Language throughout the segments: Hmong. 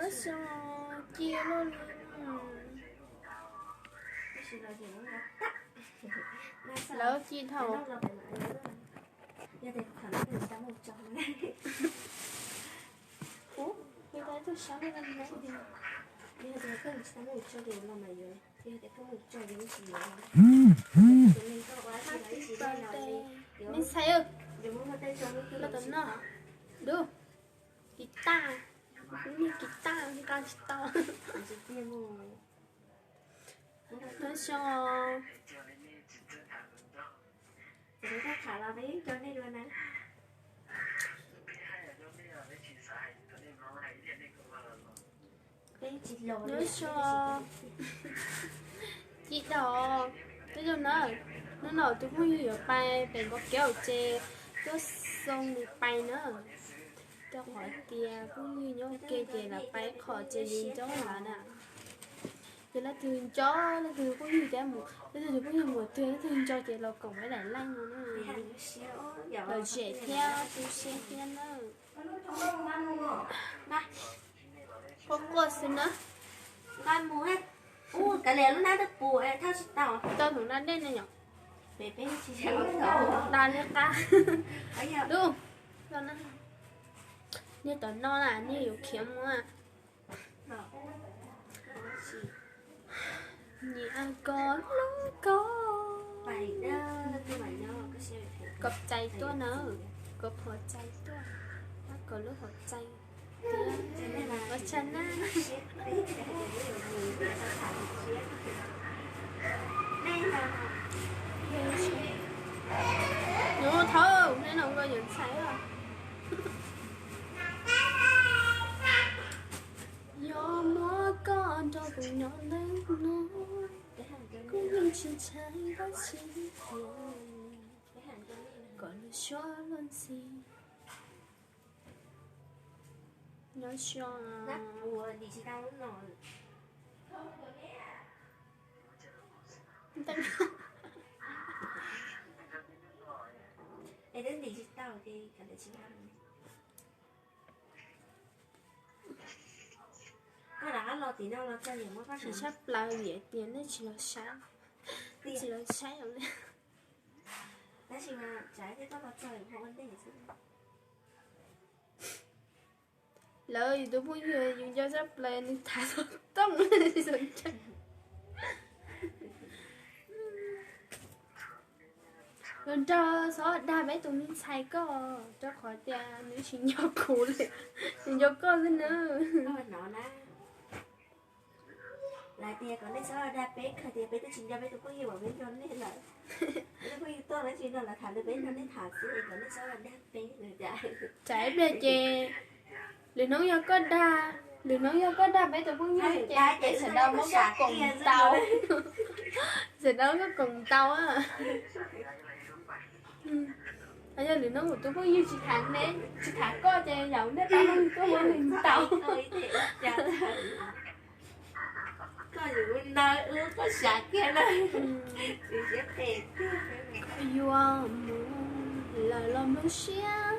Xyoo ci luaj li. Lawv ci dhau. Happy birthday. Me ntxhais, los tom no. Dub, kiv taj, niag kiv taj nqa tsis tau. Nyob zoo. Nyob zoo. Ci dhau. Nyob zoo na. Hnub no tus phooj ywg yuav pais pem Npoo Kev Hauv Tsev, tuaj xoo nws pais na. Rau qhov tias phooj ywg nyob ua ke ces lawv pais qhov tsev yees ncauj lawm na. Ces leej twg nco, leej twg phooj ywg ces mus, leej twg tus phooj ywg mus twg, leej twg nco ces los koom peb daim like no na. Lom zem thiab tu siab thiab na. Quaj quaj xwb na. Nqa mus, ub, kav liam lub hnab twb puas thauj tsis tau. Tau tus da dej ne yom. Da li qab. Dub, niag tom no na, niag yuav khiav mus. Nyiam koj hlub koj. Koj cai tuaj na, koj phom cai tuaj, koj lub hom cai. Ua tsaug na. Nyob thawj, nej no ua yuav ntxhais os. Yog muab koj nrog kuv nyob ntawm no, kuv yeej tsis ntshai dab tsi tiag, kom lub suab luag ntxhi. Nyob zoo. Tsis tshaj plaws vim tias nej tsis los saib, nej tsis los saib os. Lawv yus tus phooj ywg yus nco tshaj plaws nws tham xov tooj tsis tau ntshai. Los nrog Xob dag peb tus me ntxhais koj, rau qhov tias nws tsis nco kuv li, nws nco koj xwb na. Lawv tias kom nej txhob dag peb, kawg tias peb twb tsis nco peb tus phooj ywg uas peb nrog nej lawm. Peb tus phooj ywg tuaj lawv tsis nrog lawv tham li, peb nrog nej tham xwb es kom nej txhob dag peb. Tsam ib pliag ces lwm hnub yog koj dag, lwm hnub yog koj dag peb tus phooj ywg ces peb sawv daws muab koj koom tau. Sawv daws muab koj koom tau. Yog lwm hnub kuv tus phooj ywg tsis tham ne, tsis tham koj ces yaum nej pab phooj ywg tuaj muab nws tau. Koj yuav ntawd wb koj sam kiag na. Yuav mus lawm los nplooj siab.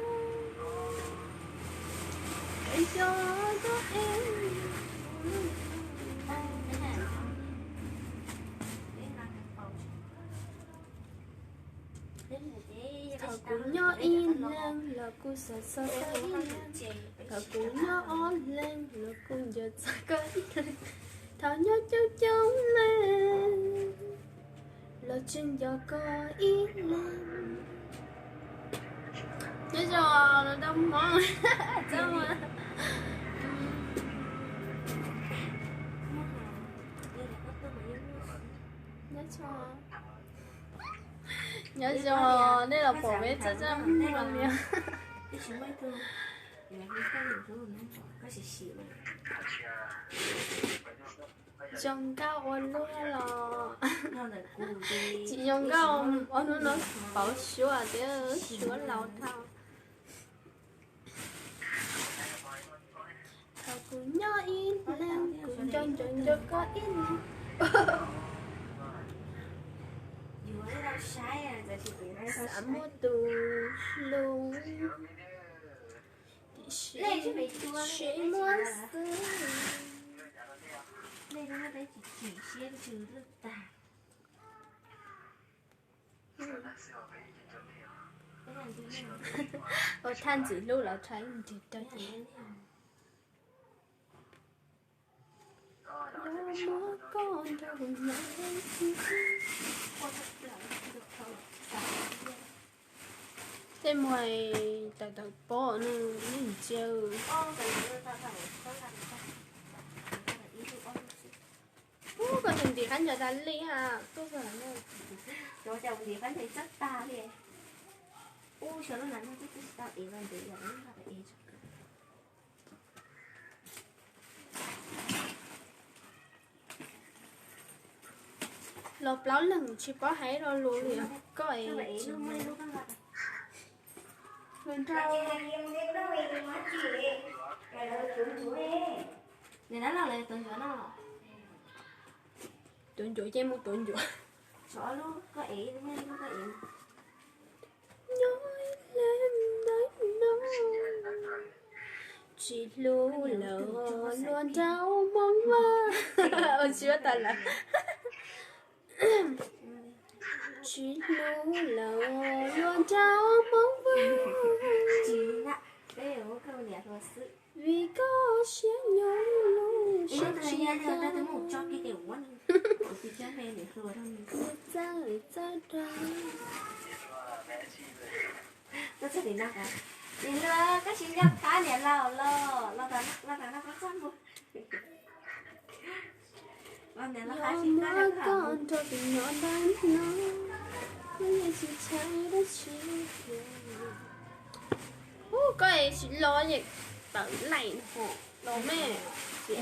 Yog koj es Thaum kuv nyob ib leeg los kuv xav xav koj ib leeg, thaum kuv nyob ob leeg los kuv nco txog koj ib leeg, thaum nyob coob coob leej los tseem nco koj ib leeg. Nyob zoo los tau hmoob. Nyob zoo, nej los pom peb txaj txaj muag li. Zoo nkauj ua luaj los tsis zoo nkauj, ob hnub no pauv suab thiab suab laus dhau. Thaum kuv nyob ib leeg kuv nco nco nco koj ib leeg. Xav muaj tus hlub, tiam sis muaj xwb. Peb tsis chim siab ntsws lwj tag. Ua thaj ntxim hlub los rhais nrig rau ces. Tej muag tawm tawm pob no, nej ntsia. Ub, koj tus ntim qab ncaws tas li ha, tuaj txog no. Cov cov ntim qab ncaws txawj tag li. Ub, xyov lub nas nug twb twb tsis tau ev los ntev yom, lub npaj ev tso. Los plaub leeg tsis paub hais lo lus li, koj es tsis. Nws na los lawv tuav ntsuav no. Tuav ntsuav ces mus tuav ntsuav. Tsov lub koj ev, lub koj ev. Nyob ib leeg ntawm no, tsis hlub lawm luag nraug Hmoob Vaj. Ua tsis ua tas lawm. Tsis hlub lawm luag nraug Hmoob Vaj. Vim koj siab nyob lub siab tsis tau. Txawj txawj dag. Niam hluas, koj tsis nco qab niam laus los, los tas no koj txaj muag. Yog muab koj nrog tus nyuam dab no, koj yeej tsis ntshai dab tsi. Ub, koj es tsis los yeej tawm laim hom los me. Tsis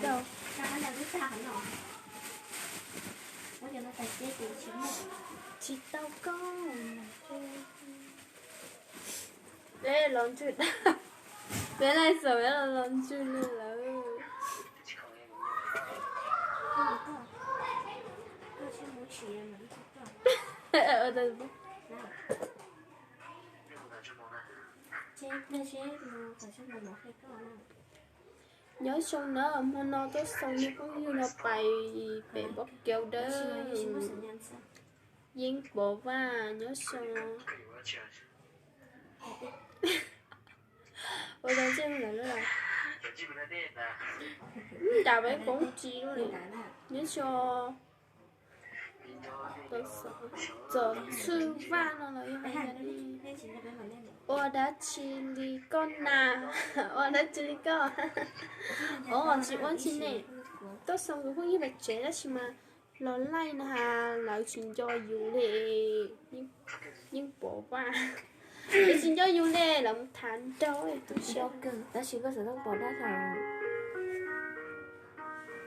tau. Tsis tau koj. Peb los ntswg, peb laij txawm peb los los ntswg li lawm. Nyob zoo na, hmo no tuaj xoo niag phooj ywg no pais pem Npab Kauv dawb. Yeeb Pov Vaj nyob zoo. Ua tau ntsej muag lawm. Nram peb poob tsis lawm. Nyob zoo. Txom Txwj Vaj no los yog ua dab tsi li koj na? Ua dab tsi li koj? Os, tsis ua tsi ne. Tuaj xoo kuv phooj ywg pem tsev tab sis mas los laij no has lawv tsis nco yus li. Yeeb Pov Vaj, lawv tsis nco yus li, lawv mus tham nraug tu siab. Tab sis koj xav tau pom dab tsi?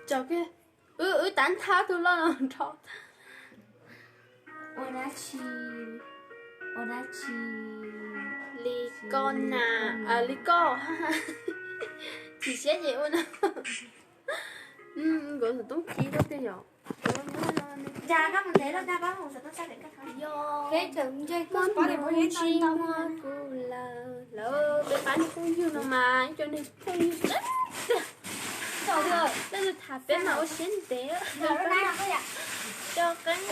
Tso kiag, wb wb tav nthab tus loj no nrho. Ua dab tsi, ua dab tsi li koj na, li koj. Chim siab ces ua no. Nkawd xov tooj ci lawm tiag yom. Muaj ntsis muab kuv lawm, lawv peb pab niag phooj ywg no mas ib co niag phooj ywg tiag. Leej twg tham peb mas ua siab ntev. Cov qeeb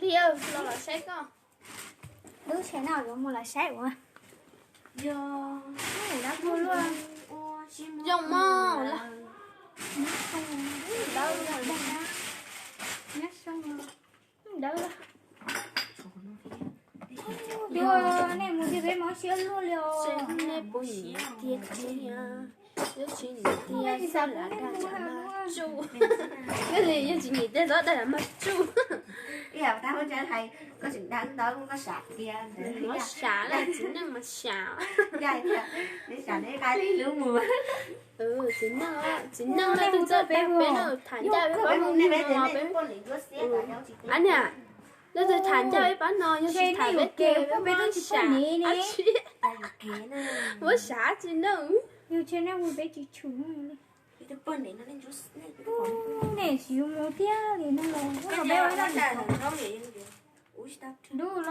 li, los los saib koj. Lub tsheb no yuav mus los saib ua. Zoo mog. Dawb, dawb. Yog nej mus thiab peb mob siab luaj li os. Nej puas nim tiag tiag? Yog tsis nim tiag xav lam dag tsam mas tsuj. Yog tsis nim tiag xav dag tsam mas tsuj. Ib yam tab hais, koj tseem dag ntawd koj sam tiag. Muab sam lawm, txiv neej mas sam. Txiv neej, txiv neej leej twg txawj peb, peb no tham ncaj peb pab mus no peb. Ab niam, leej twg tham ncaj peb pab no, yog tsis tham peb ces peb muab sam dab tsi. Muab sam tsis neej. Nej tsis mus thiab li no los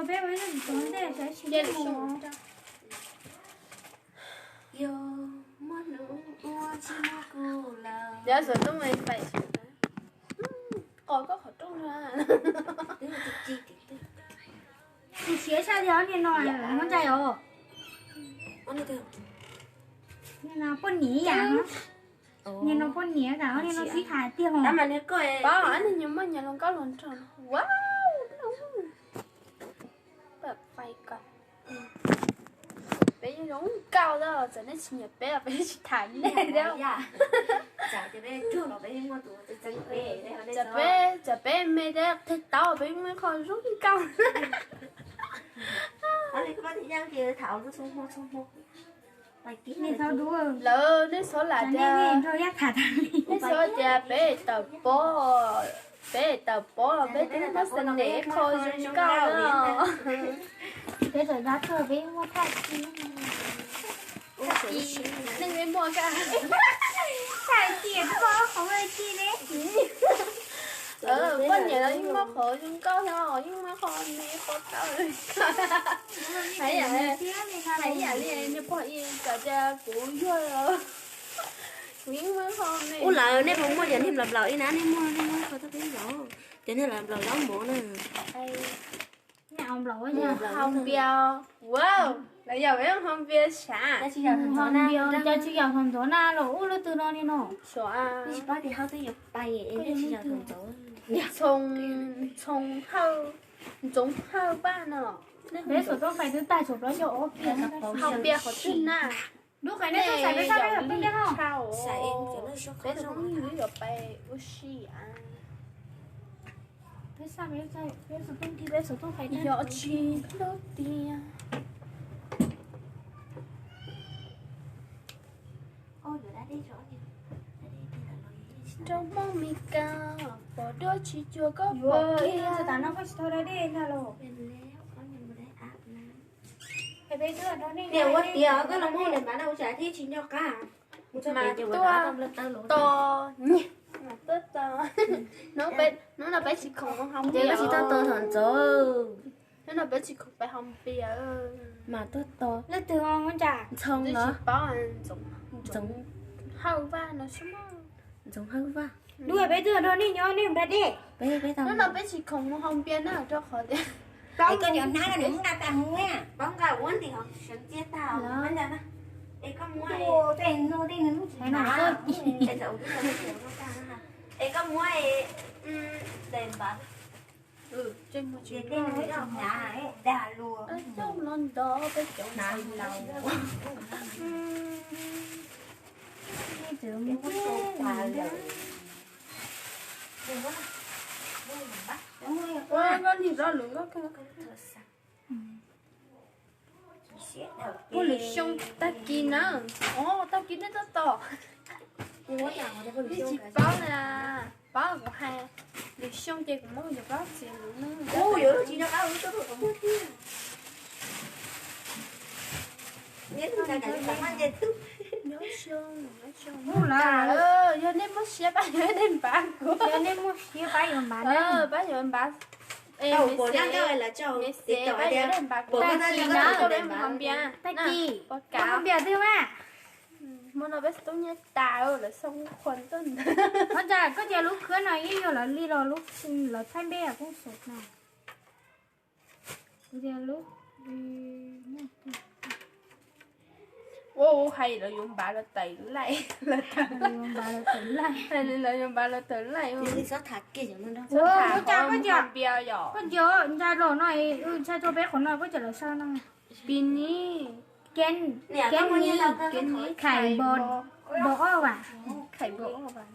peb ua ib tug ntej saib tsis mus. Yog xov tooj me pais qos koj qhov rooj na. Tus siav saj tiag, niag no muaj ntsa os. Niag no poj niam yam, niag no poj niam kam niag no sib tham tiag os. Pab, niag nyuag muaj nyias hluas nkauj hluas nraug. Wow, pais kom peb zoo nkauj, txawm nej tsis nyiam peb los peb tsis tham nej thiab. Txawm peb, txawm peb me thiab, thej tau peb muaj qhov zoo nkauj. Lawv nej txhob lam tias, nej txhob tias peb tawm pob, peb tawm pob los peb twb muab xas nes qho zoo nkauj na. Peb tawm pob peb muaj thaj ci, thaj ci, nej muaj ka, thaj ci, poj niam los yeej muaj qhov zoo nkauj thiab, yeej muaj qhov me qhov tau. Hais ib yam li niag pog ib, txawm tias kuv yuag los kuv yeej muaj qhov me. Ub, lawv nej puas muaj cov niag nplaum nplaum ib na, nej muaj, nej muaj qhov tau peb nplaum, cov niag nplaum zaub mov na. Hau npias, wow, lawv yog peb hau npias sav. Cov tsis yog hau ntxuav na los ub lub twg no li no. Txhoov Hawj, Ntxoov Hawj Vaj no. Peb xov tooj fais twb tag tshuav plaub caug ob kiag. Hau npias qhov twg na? Lub qhov nej tuaj xaiv peb sab peb xov tooj tiag no. Peb zoo yuav pais ua si. Peb xab peb xov tooj, peb xov tooj fais yog tsis lub tiag. Rau Hmoob Mes Kas pom dua tsis cuag koj pom kiag. Tam no koj tsis tau da dej ntag los? Niam ua tiav koj los muag daim npav no ua cas thiaj tsis nco qab. Mas tuaj tos, mas tuaj tos. Hnub no peb tsis khoom mus hau npias, hnub no peb tsis khoom pais hau npias. Mas tuaj tos. Leej twg ntsa? Ntxhoo los? Ntxoov Hawj Vaj no xwb. Ntxoov Hawj Vaj. Dua peb twb nrog nej nyob nej mus da dej. Hnub no peb tsis khoom mus hau npias na rau qhov tias koj cov hnab no nws muab nqa tas mus na. Pab nqa ua ntim hov sawv ntxiag tag os. Es koj muab tej no tej nws muab tsis hnav. Es koj muab daim npav. Ces tej no tsis hnav dag luag. Coj los ntov peb cov ntxhais laus. Ua koj nig rov lus koj. Puag lwm xyoo tag kis na. Os, tag kis nej tuaj tos. Nej tsis paub na, paub kuv hais, lwm xyoo ces kuv muab cov plaub txiav lus no. Yog nej muaj siab pab yuav daim npav kuv. Yog nej muaj siab pab yuav npav na. Pab yuav npav. Pab yuav daim npav kuv. Tag kis na, tag kis. Hau npias twg mas. Hmo no peb xov tooj nyiaj tas lawm, xoo qhuas tuaj ntag. Ua cas koj tias lub khwb no yeej yog lawv li los lawv thaij npe koob xov no? Kuv tias lub, ua hais lawv yuav npav lawv tawm laij, lawv tawm laij, lawv yuav npav lawv tawm laij. Ua cas koj tias, koj tias ntshai los no, ntshai rau peb qhov no koj tias lawv sau no. Pis ni, kev ni, kev ni, khais npo, npo ob vas, khais npo ob vas.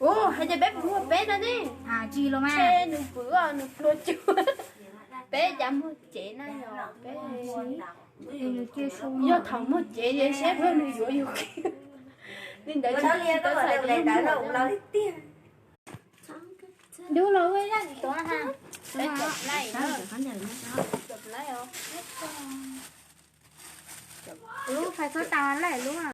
Ua hais tias peb puas muag peb no ne? Tsis los mas. Nws pw, nws pluag cuag. Peb cav muag cev na yog peb. Yog thaum muag cev ces saib puas nws yuav yus kiag. Li ntawd tsis tau txhais li ntawd. Dub los ua zaj tuav ha. Peb caum laij, caum laij os. Lub fais txhob tas laij lub.